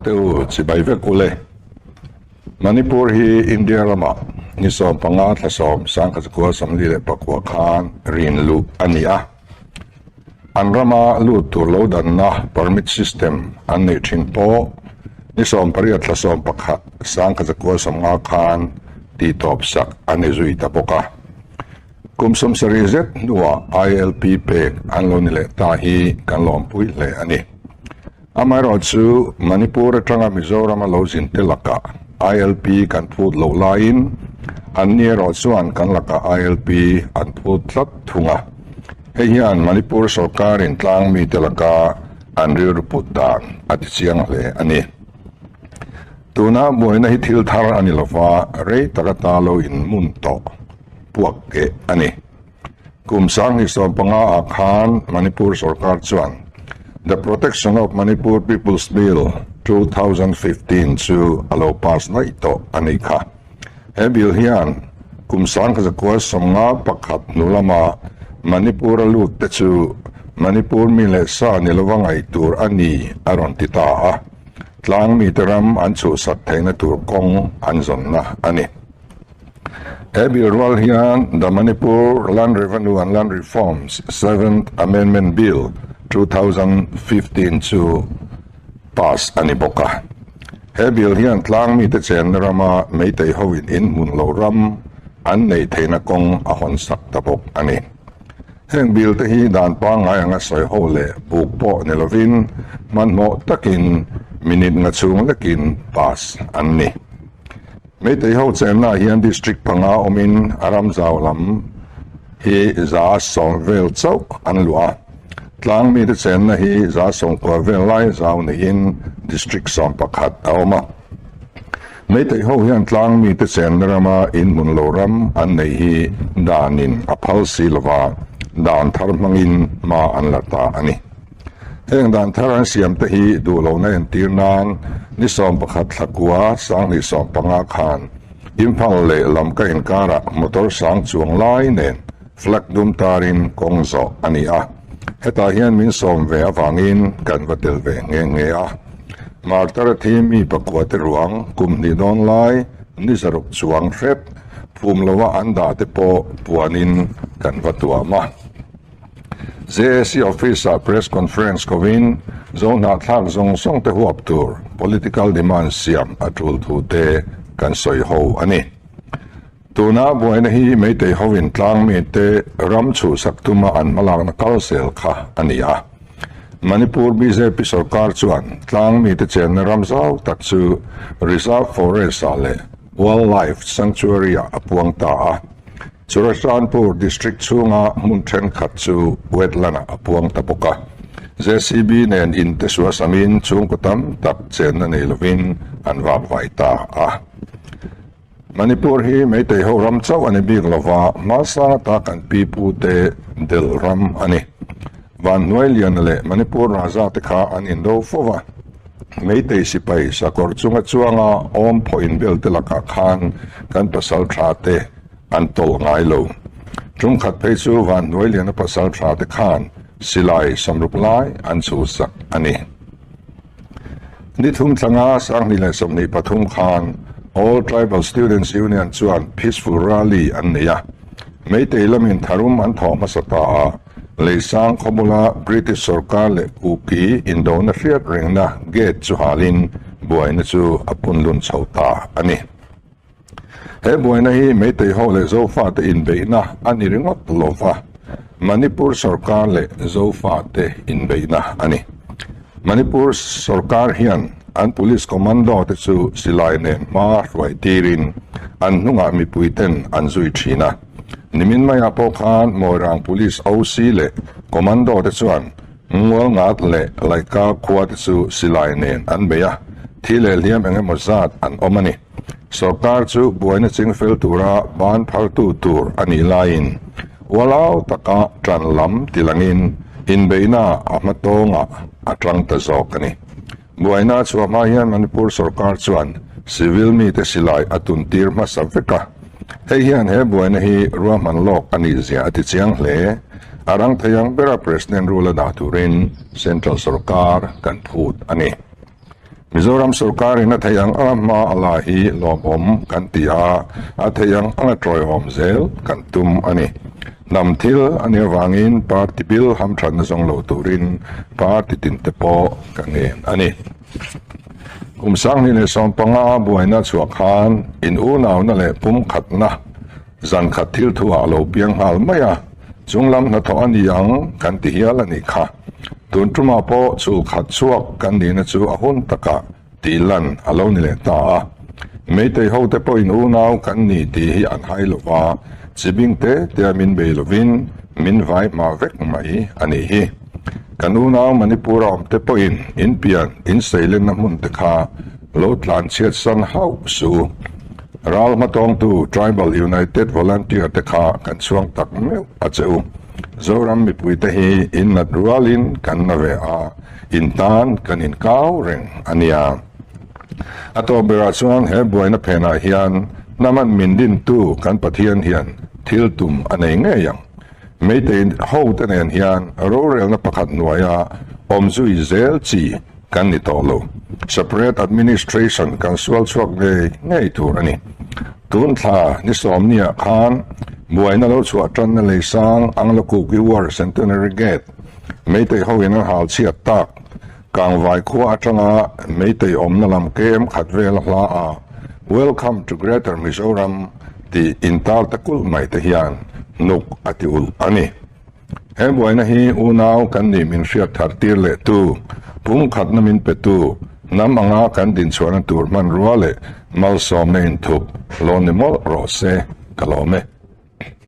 Te u, chibai vek ule. Manipur hi India ramah ni 15 thla 10 1944 khan rin luh a ni a. An rama lut tur lo danna permit system an neih thin pawh ni 18 thla 11 1950 khan tihtawp sak a ni zui ta bawk a. Kum 70 zet hnuah ILP pek an lo ni leh ta hi kan lawmpui hle a ni. Amaherawhchu, Manipur atanga Mizorama lo zin te lakah ILP kan phut loh laiin an ni erawh chuan kan lakah ILP an phut tlat thung a. Hei hian Manipur sawrkarin tlang mite laka an rilru put dan a ti chiang hle a ni. Tuna buaina hi thil thar a ni lova, rei tak ata lo inmun tawh puak keh a ni. Kum 2015 ah khan Manipur sawrkar chuan The Protection of Manipur People's Bill, 2015 chu a lo pass daih tawh a nih kha. He bill hian kum 1951 hnu lama Manipur-a lut te chu Manipur mi leh sa ni lova ngaih tur a ni a rawn ti ta a, tlang mite ram an chhuhsak theihna tur kawng an zawnna a ni. He bill rual hian The Manipur Land Revenue and Land Reforms, Seventh Amendment Bill, 2015 chu pass a ni bawk a. He bill hian tlang mite chenna rama Meitei hoin in hmun lo ram an neih theihna kawng a hawn sak ta bawk a ni. Heng bill te hi dan pangngai anga sawi ho leh buk pawh ni lovin hmanhmawh takin minute nga chhung lekin pass an ni. Meitei ho chenna ah hian district panga awmin a ram zau lam hi 100 vel chauh an luah a. Tlang mite chenna hi 90 vel lai zau niin district 11 a awm a. Meitei ho hian tlang mite chenna rama inhmun lo ram an neih hi danin a phal si lova, dan thar hmangin hma an la ta a ni. Heng dan thar an siam te hi duh lohna entir nan ni 11 thla kua 2015 khan Imphal leh Lamka inkarah motor sang chuang lai nen flag dum tarin kawng zawh a ni a. Hetah hian min sawm ve avangin kan va tel ve nghe nghe a. Martar a thi mi pakua te ruang kum hnih dawn lai ni 6 chuang hrep phum lova an dah te pawh puanin kan va tuam a. JAC Office-ah Press Conference kovin Zohnahthlak zawng zawng te huap tur political demand siam a tul thu te kan sawi ho a ni. Tuna buaina hi Meitei hovin tlang mite ram chhuhsak tuma an hmalakna kal sel kha a ni a. Manipur bjp sorkar chuan tlang mite chenna ram zau tak chu Reserve Forest-ah leh Wildlife Sanctuary-ah a puang ta a. Churachandpur District chhunga hmun thenkhat chu wetland-ah a puang ta bawk a. JCB nen in te suasamin chhungkaw tam tak chenna nei lovin an vak vai ta a. Manipur hi Meitei ho ram chauh a ni bik lova, hmasang ata kan pi pu te delh ram a ni. Vanhnuai Liana leh Manipur Raja te kha an indo fo va. Meitei sipai sakawr chunga chuanga awm phawh inbel te lakah khan kan pasal tha te an tawlh ngai lo. Tum khat phei chu Vanhnuai Liana pasal tha te khan silai 60 lai an chhuhsak a ni. Ni thum thlanga 2023 khan All Tribal Students Union chuan Peaceful Rally an nei a. Meitei lamin tharum an thawh hmasa ta a, Leisang khawbula British sorkar leh Kuki indona hriat rengna gate chu halin buaina chu a punlun chho ta a ni. He buaina hi Meitei ho leh Zofate inbeihna a ni ringawt lova, Manipur sorkar leh Zofate inbeihna a ni. Manipur sorkar hian an police commando te chu silai nen hma hruai tirin an hnungah mipui ten an zui thin a. Nimin maiah pawh khan Moirang Police OC leh commando te chuan Ngual ngat leh Laika khua te chu silai nen an bei a, thi leh hliam eng emaw zat an awm a ni. Sorkar chu buaina chingfel tura ban phartu tur a nih laiin ualau taka tan lam tilangin inbeihna a hma tawngah a tang ta zawk a ni. Buaina chhuah hma hian Manipur sorkar chuan civil mite silai a tuntir hmasa vek a. Hei hian he buaina hi ruahman lawk a nih zia a ti chiang hle. A rang thei ang bera President rule a dah turin Central sorkar kan phut a ni. Mizoram sorkarin a theih ang anga hma a la hi lawmawm kan ti a, a theih ang anga tawiawm zel kan tum a ni. Hnam thil a nih avangin party bil hamthatna zawng lo turin party tinte pawh ka ngen a ni. Kum 2015 buaina chhuah khan in unauna leh pumkhatna Zan khat thil thu ah a lo piang nghal mai a, chung lam hnathawh a ni ang kan ti hial a nih kha. Tun tumah pawh chul khat chhuak kan nihna chu a hun takah tih lan a lo ni leh ta a. Meitei ho te pawhin unau kan ni tih hi an hai lo va, chi bing te tea min bei lovin min vai hma vek mai a nih hi. Kan unau Manipur a awm te pawhin in pian in seilenna hmun te kha lo tlan chhiat san hauh suh u. Ral hmatawngtu Tribal United Volunteer te kha kan chhuang tak meuh a che u. Zoram mipuite hi in nat rualin kan na ve a, in tan kan inkau reng a nia. A tawp berah chuan he buaina phenah hian hnaman min dintu kan Pathian hian thil tum a nei ngei ang. Meitei hote nen hian rorelna pakhat hnuaia awm zui zel chi kan ni tawh lo. Separate administration kan sual chhuak ngei ngei tur a ni. Tun thla ni sawmniah khan buaina lo chhuah tanna leisang Anglo-Kuki War Centenary Gate Meitei hoin an hal chhiat tak Kangvai khua atanga Meitei awmna lam kem khat vel a hla a, Welcome to Greater Mizoram tih intar ta kulh mai te hian nuk a ti ulh a ni. He buaina hi unau kan nih min hriat thar tir leh tu, pumkhatna min pe tu, hnam anga kan dinchhuahna tur hmanrua leh malsawmna inthup lo ni mawlh rawh se ka lawm e.